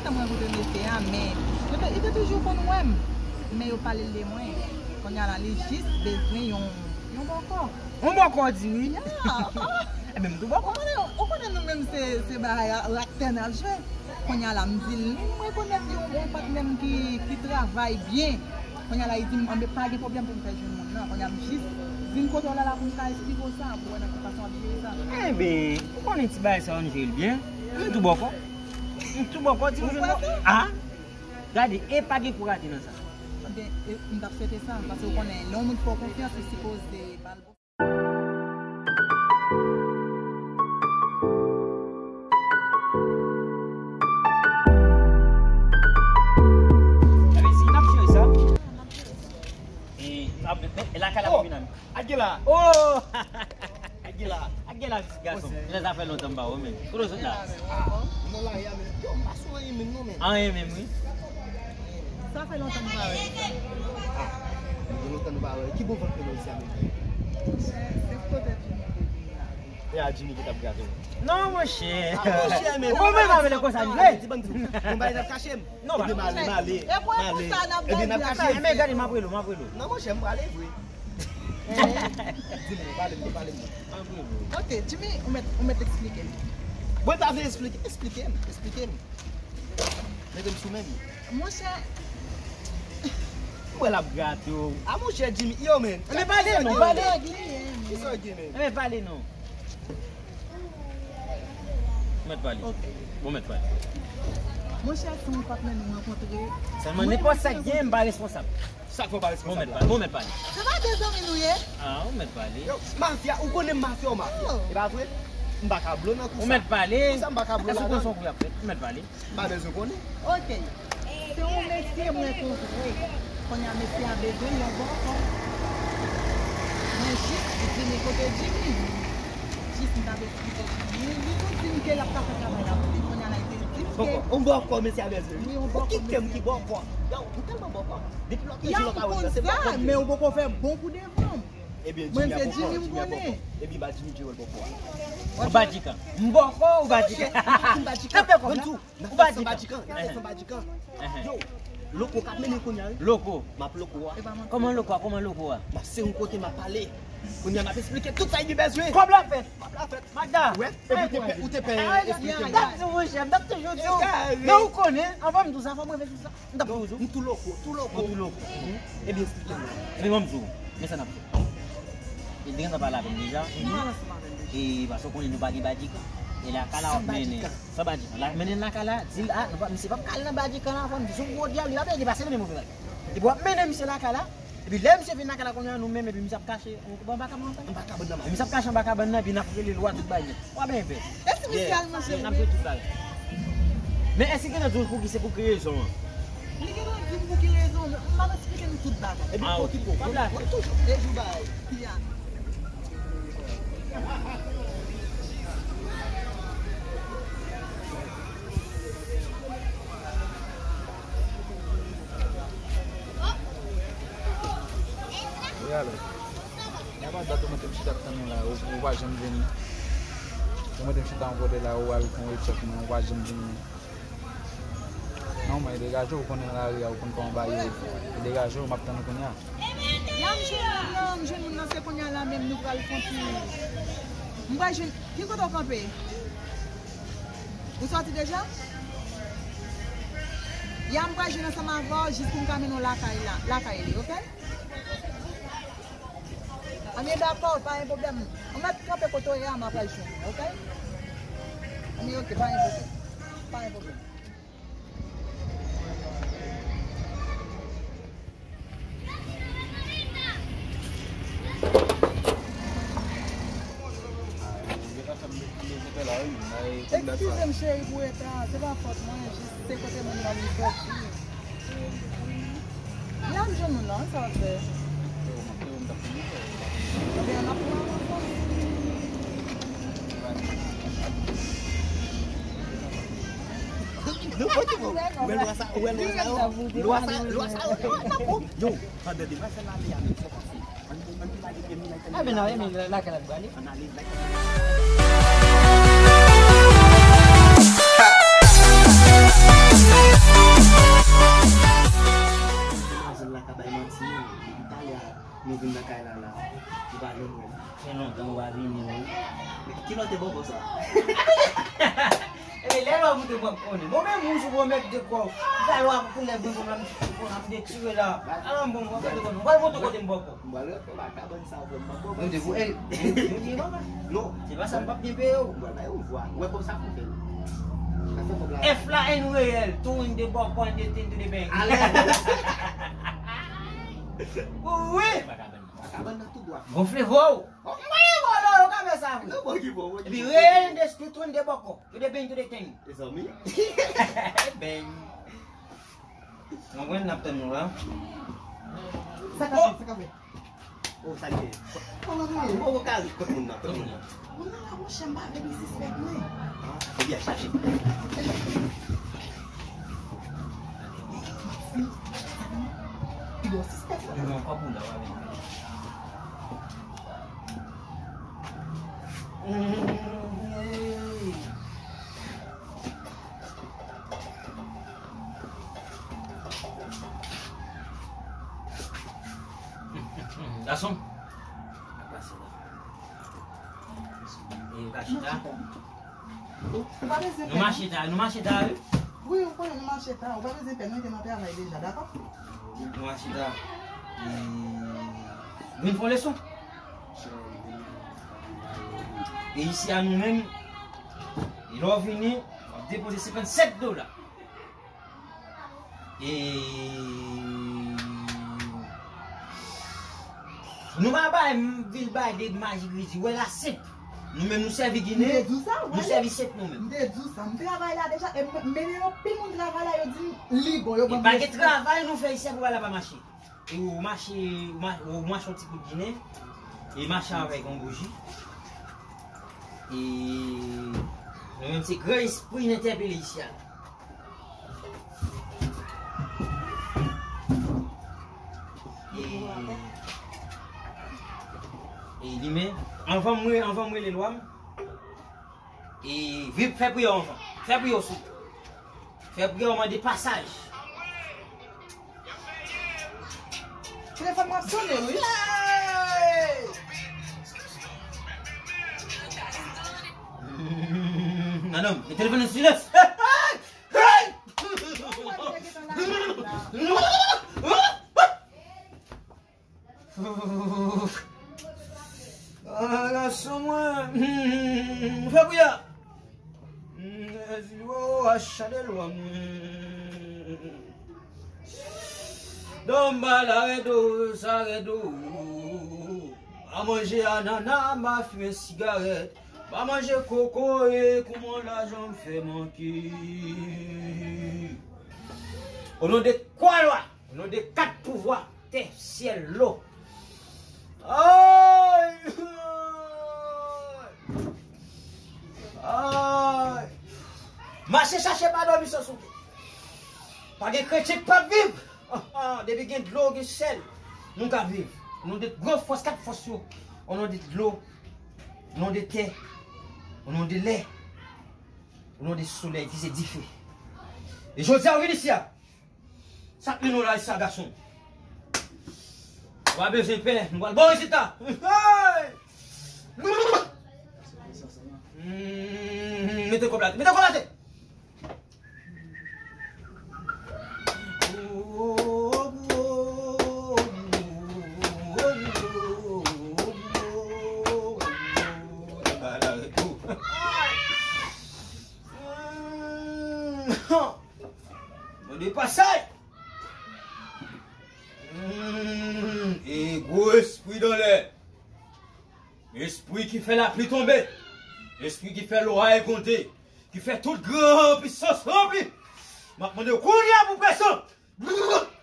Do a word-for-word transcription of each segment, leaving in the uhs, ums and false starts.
Mwen kote mesye a, men yo te, li te toujou konn wè m. Men yo pale l de mwen. Kounye a la, li jis bezwen yon, yon bòkò. Yon bòkò di wi. Ya. Ebyen, m tou bòkò. Ou konnen, ou konnen nou menm se, se bagay a, raktè n ap jwe. Kounye a la, m di l, m rekonèt yon, yon patnè m ki, ki travay byen. Kounye a la, li di m, anben, pa gen pwoblèm pou m fè jwenn moun nan. Kounye a, m jis vin kote w la, la pou m ka esplike w sa, pou w wè nan ki fason w ap jere sa. Enben, ou konnen ti bagay sa yo, n jere l byen. M tou bòkò. M tou bòkò, ti bòkò. Ou kwè sa? Ah! Gade, e pa gen kou rate nan sa. Enben, e, m t ap swete sa, paske ou konnen, lè yon moun fè w konfyans, ou sipoze ba l bon. Sa vle di, n ap jere sa. E, ap, e, e lakay la pou vin a mi. Aguila! Oh! Aguila! Aguila, ti gason. Lè sa fè lontan m pa wè w, men. Kote w sot la? Ah, m nan lari a, men. Yo, m pa sou anyen menm, non, men. Anyen menm, wi. Sa fè lontan nou pa wè. Ah, nou gen lontan nou pa wè. Ki bon vant ke nou isi a, men? Se kote Jimmy te vini la. E a Jimmy ki t ap grate w. Non, monchè. Ah, monchè, men. Ou menm avè l konsa, li vle. Di ban m di w. Bon, bagay n ap kache m. Non, epi m ale, m ale, m ale. Epi n ap kache. Men gade, m ap rele w, m ap rele w. Non, monchè, m prale vre. Di m, pale m, pale m. M ap rele w. Ok, Jimmy, ou mèt, ou mèt eksplike m. Mwen ta vle eksplike, eksplike m, eksplike m. Mete m sou men m. Monchè. Mwen l ap grate w. A monchè Jimmy, yo, men. Men pale non, pale. Kisa w gen, men? Men pale non. Ou mèt pale. Ok. Ou mèt pale. Monchè, se yon patnè nou rankontre. Sèlman nenpòt sa k gen, m pa responsab. Sa k fè w pa responsab la? Ou mèt pale. Se pa de zanmi nou ye? Ah, ou mèt pale. Yo, mafya, ou konnen mafya, ou mafya. Oh. E pa vre? M pa ka blo nan kou sa. Ou mèt pale. Kou sa m pa ka blo ladan. Èske w konn sa w ap fè? Ou mèt pale. M pa bezwen konnen. Ok. Se yon mesye m rankontre. Kounye a mesye a bezwen yon bòkò. Mwen jis di li kote Jimmy. Jis m t ap eksplike Jimmy. Li tou di m ke l ap ka fè travay la pou li. Kounye a la, li te di m ke... Bòkò, yon bòkò mesye a bezwen. Wi, yon bòkò mesye a bezwen. Ou kite m ki bòkò. Yo, ou tèlman bòkò. Depi lòt jou lòt a wè sa, se bòkò. Men ou poko fè bon kou devan m. Ebyen, Jimmy a bòkò, Jimmy a bòkò. Ebyen, ba Jimmy Jewèl bòkò a. Ou badikan. M bòkò ou badikan? M badikan. Ou badikan. Ou badikan. Yo, loko k ap mennen kounye a, wi. Loko. M ap loko a. Kòman loko a? Kòman loko a? M ap se yon kote, m ap pale. Kounye a, m ap eksplike tout sa li bezwen. Kòb la fèt. Kòb la fèt. Magda. Ou wè? Epi ou te pè, ou te pè eksplike m. M t ap di w, monchè, m t ap toujou di w. Men ou konnen, anvan m di w sa, fò m reflechi sou sa. M t ap di w tou. M tou loko, tou loko. Ou tou loko. Ebyen, eksplike m. Ebyen, ban m di w. Men sa n ap fè. Li te gentan pale avè m deja. E paske w konnen nou pa gen badikan. E lakay la w ap mennen. San badikan. L ap mennen lakay la, di l, ah, nou pa, misye p ap ka al nan badikan la, fò n di sou gwo dyab, li pa vle, li pase mennen move bagay. Epi w ap mennen misye lakay la, epi lè misye vin lakay la kounye a, nou menm, epi misye ap kache anba kabann nan. Anba kabann nan. Epi misye ap kache anba kabann nan, epi n ap rele lwa tout bagay nèt. W ap byen fè. Èske misye al manje vre? N ap jwe tout bagay. Men èske gentan di w pou ki se pou ki rezon an? Li gentan di m pou ki rezon, men m ap eksplike nou tout bagay. Epi pou ki pou? Kòb la fèt. Toujou. Dejou bagay. Ya. Wi, alò. Gen yon dat ou mete m chita ap tann ou la, ou, ou pa janm vini. Ou mete m chita yon kote la, ou al fè yon etchèk mwen, ou pa janm vini. Non, mwen, degaje w, ou konnen lari a, ou konn kòman bagay yo ye. Degaje w, m ap tann ou kounye a. Ya, m jwenn moun nan, m jwenn moun nan, se kounye a la menm nou pral fè yon ti, m pral jwenn, ki kote w kanpe? Ou sòti deja? Ya, m pral jwenn ansanm avè w jis pou m ka mennen w lakay la, lakay li, oke? Anben dakò, pa gen pwoblèm. Ou mèt kanpe kote w ye a, m ap al jwenn ou, oke? Anben oke, pa gen pwoblèm. Pa gen pwoblèm. Eskize m cheri pou reta, se pa fòt mwen, jis se kote moun nan li sòti. N ap jwenn nou la, sa w ap fè? Ebyen, n ap pran avanse. Nou pran ti bon. Ou wè lwa sa, ou wè lwa sa yo? Lwa sa, lwa sa yo, lwa sa yo. Yo, pandan demwazèl la ale a, men sa pase. Ann, ann, ann lage pye nou la. A, men nan, men lakay la prale. Ann ale lakay. Fè lontan ou pa vini, wi. Ki lòt te bòkò sa? Epi lè lò moute bòkò konnen. Bon, men moun sou pwomèt de kò. Sa lò ap koulè bon konn ap konn ap detire la. Alò m bon, mwen kote kote. Mwen montre kote m bòkò. Mwen rete la kabann sa vre, mwen bon. Mwen te pou el. Non. Se pa sa m p ap byen peye w. Mwen ba yo vwa. Wè konsa pou fè. Sa fè kòb la. F la N reyèl. Tou in de bòkò, in de tin, tou de beng. Alè. Wi. Kabann nan tou dwat. Gonfle vo w. Mwen vòlò, yo ka fè sa vre. Epi reyèl de tou in de bòkò. Tou de beng, tou de teng. Mezanmi. Beng. Mwen konn n ap tann nou la. Sa k ap fèt, sa k ap fèt? Oh, sa gen. Kòman nou ye? Bon, bon, kari, kot moun nan, kot moun nan. Moun nan la, monchè, m pa vle li sispèk mwen. Ah, ebyen, chache. Li bon sispèk mwen. Li bon kòb moun nan, w a vin. Gason. E, ou ka chita. Ou pa bezwen pè, non? Nou mache ta, nou mache ta, wi. Wi, ou konnen nou mache ta. Ou pa bezwen pè, nou te nan travay deja, dakò? Nou mache ta. E, vin fè yon leson. E isi a nou menm, e lè w vini, w ap depoze senkannsèt dola. E nou pa bay vil bay de maji gridi, wè la senp. Nou menm nou sèvi Ginen, nou sèvi senp nou menm. M te di w sa, m travay la deja, e m mennen yon pil moun travay la, yo di m li bon, yo ban m respè. E pa gen travay nou fè isi a pou bagay la pa mache. Ou mache, ou ma-, ou mache yon ti kout Ginen, e mache avèk yon bouji. E nou menm se gran espri n entèpele isi a. E, e li men, anvan mwen, anvan mwen rele lwa m, e vin fè priyè anvan. Fè priyè w sou. Fè priyè w mande pasaj. Telefòn mwen ap sonnen, wi. Madanm, met telefòn nan silans. Ah, gason mwen. Hmm, fè priyè. Hmm, Jezi, oh, achade lwa mwen. Donba la rèd, oh, sa rèd, oh. Pa manje anana, pa fimen sigarèt. Pa manje koko, e kouman lajan m fè manke. O non de kwa lwa. O non de kat pouvwa, tè, syèl, lo. Ay! Ay! Mache chache pa dòmi san souke. Pa gen kretyen k p ap viv. Ah, ah, depi gen dlo, gen sèl, nou ka viv. O non de gran fòs, kat fòs yo. O non de dlo, o non de tè, o non de lè, o non de solèy ki se dife. E jodi a, w vin isi a. Sa k mennen w la, sa gason? Ou pa bezwen pè, nou pral bon rezilta. Hey! Hmm, mete kòb la, mete kòb la atè. Mande pasaj. Hmm, e gwo espri dan lè. Espri ki fè lapli tonbe. Espri ki fè lwaye konte. Ki fè tout gran pisans ranpli. M ap mande w kounye a pou presan.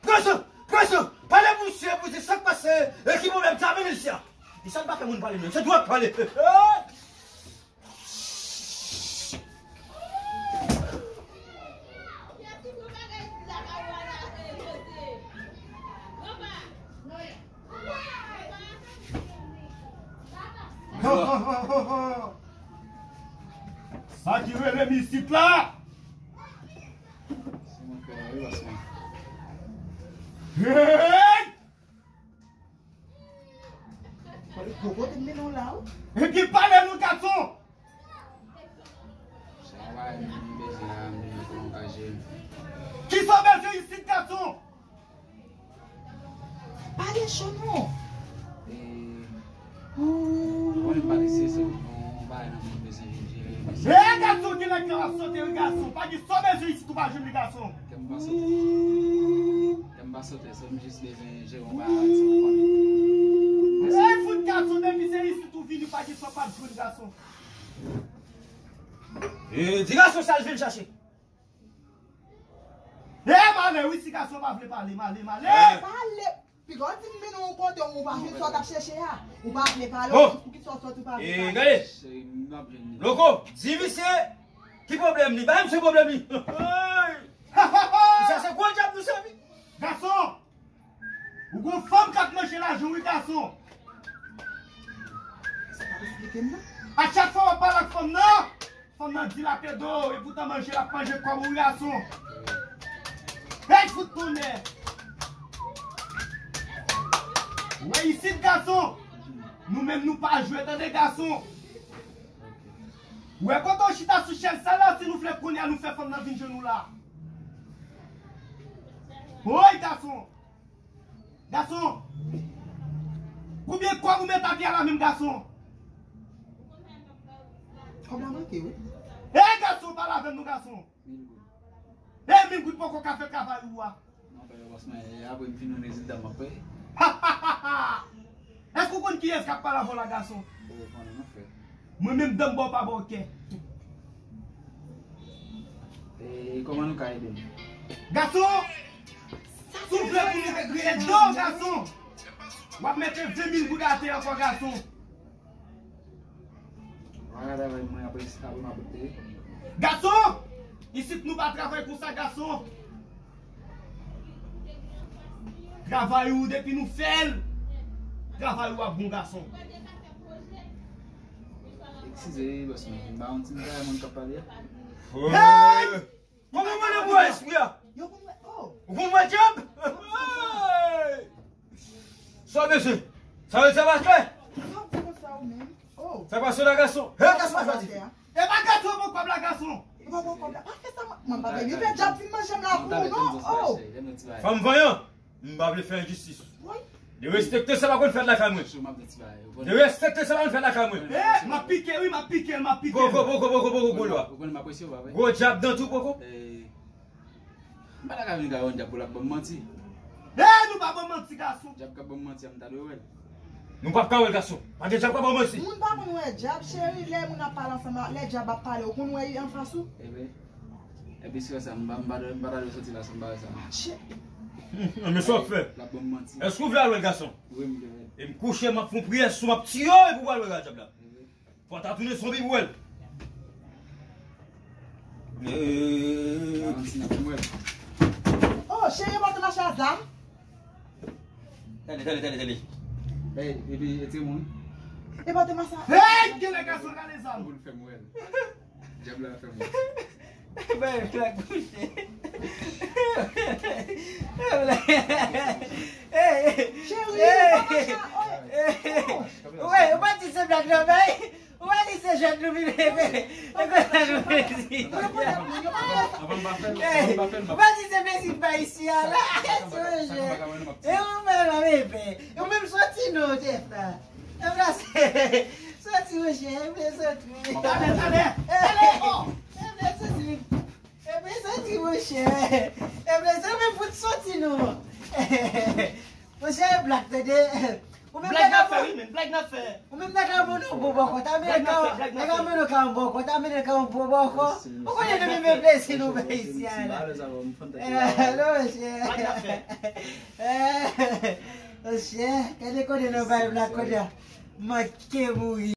Presan, presan. Pale pou misye, pou di sa k pase. E ki pwoblèm sa vin isi a? Di sa n pa fè moun pale menm. Se dwòg pale. Sa ki rele m isit la? Hey! Pale gwo kote m mennen w la. Epi pale nou, gason! Sa w pa wè m bezwen la, m bezwen pou nou ka jere m. Kisa w bezwen isit, gason? Pale cho non. E, ou konnen m pa vle se, se yon bagay nan mwen bezwen vin jere, mesye. E, gason, gen lè kè w ap sote, wi, gason. Pa gen sa w bezwen isit, ou pa jwenn li, gason. Kè m pa sote. Kè m pa sote, se m jis bezwen jere yon bagay avèk sa w konnen. E, fout gason, depi se isit ou vini, pa gen sa w p ap jwenn, gason. E, di gason sa l vin chache. E, m ale wi, si gason pa vle pale, m ale, m ale. Pale. Piga w di m mennen w yon kote ou pa jwenn sa w t ap chèche a. Ou pa vle pale, oh, poukisa w sòti ou pa vle pale? E, gade. Loko, di misye ki pwoblèm li. Ba misye pwoblèm li. Sa se gwo dyab nou sèvi. Gason, ou gon fanm k ap manje lajan w wi, gason. Sa pa eksplike m non. A chak fwa w ap pale ak fanm nan, fanm nan dilape do, epoutan manje l ap manje kòb ou, gason. Hey, fout tonnè! Ou wè isit, gason? Nou menm nou pa jwe, tande, gason. Ou wè kote w chita sou chèz sa la, si nou vle kounye a nou fè fanm nan vin jwenn nou la. Woy, gason! Gason! Konbyen kòb ou met atè a la menm, gason? Kòb la manke wi. Ey, gason, pale avè m non, gason. Mil goud. Ey, mil goud poko ka fè travay ou a. Non, pa yo, bòs mwen, e apre m fin yon rezilta m ap peye. Èske ou konn kiyès k ap pale avè w la, gason? Ou konnen non, frè. Mwen menm dan m ba w pa ba w kè. E kòman nou ka ede m? Gason! Si w vle pou nou rele do, gason, w ap mete ven mil goud atè ankò, gason. Mwen ka travay mwen apre, apre m ap peye. Gason! Isit nou pa travay konsa, gason. Travay ou depi nou fè l, travay ou ap bon, gason. Eskize, bòs mwen, m pa yon ti bagay moun k ap pale a. Hey! Kòman mwen nan bò espri a? Yo konn wè, oh. Ou konn wè dyab? Hey! Sa w bezwen? Sa w bezwen, pastè? Sa w di konsa ou menm? Oh. Sa pase la, gason? Hey, gason, pa chwazi fi. E pa gason, bon kòb la, gason. E pa bon kòb la. Pa fè sa, mwen, mwen pa vle. Li fè dyab fin manje m la pou ou, non. Oh. Fanm vanyan. M pa vle fè enjistis. Derespekte sa pa konn fèt lakay mwen. Derespekte sa pa konn fèt lakay mwen. Eh, m ap pike, wi, m ap pike l, m ap pike l. Poko, poko, poko, poko, gwo lwa. Gwo dyab nan tou, poko. M pa ta ka vin kay yon dyab pou l ap ban m manti. Eh, nou pa ban manti, gason. Dyab k ap ban m manti a, m ta dwe wè l. Nou p ap ka wè l, gason. Pa gen dyab k ap ban manti. Moun pa konn wè dyab, cheri, lè moun ap pale ansanm, lè dyab ap pale, ou konn wè li anfas ou? Ebyen, epi si wè sa, m pa, m pa dwe, m pa ta dwe soti la san m pa wè sa. Mache. Nan men sa w ap fè. L ap ban m manti. Èske w vle al wè l, gason? Wi, m vle wè l. E m kouche, m ap fè yon priyè sou, m ap tiye w epi w al wè dyab la. Fò w ta tounen zonbi pou w wè l. Valentine ap fè m wè l. Oh, cheri, pote mache a zam. Tande, tande, tande, tande. Ey, epi, e timoun? E pote mache a. Hey, gen lè gason rale zam. Moun fè m wè l. Dyab la fè m wè l. Bay blak mouche. Cheri, pa mache a. Wey, ou pa di se blak non, bay. Ou pa di se jwèt nou vin bebe. E konsa nou vin di. Ou pa di se mezi pa isi a la. Se jwèt. E ou menm la bebe. Ou menm soti non, Jeff la. Jeff la se soti monchè, e vle soti. Talè, talè, talè. E vle soti. Epi soti, monchè. Epi se ou menm fout soti non. Monchè, blak, tande. Ou menm blak n ap fè, wi, men blak n ap fè. Ou menm nèg la ban nou bon bòkò. Ta mennen ka, nèg la ban nou ka yon bòkò. Ta mennen ka yon bon bòkò. Ou konnen nou menm plezi nou bay isi a la. Non, monchè. Blak n ap fè. Monchè, gade kote nou bay blak kote a. Manke mouri.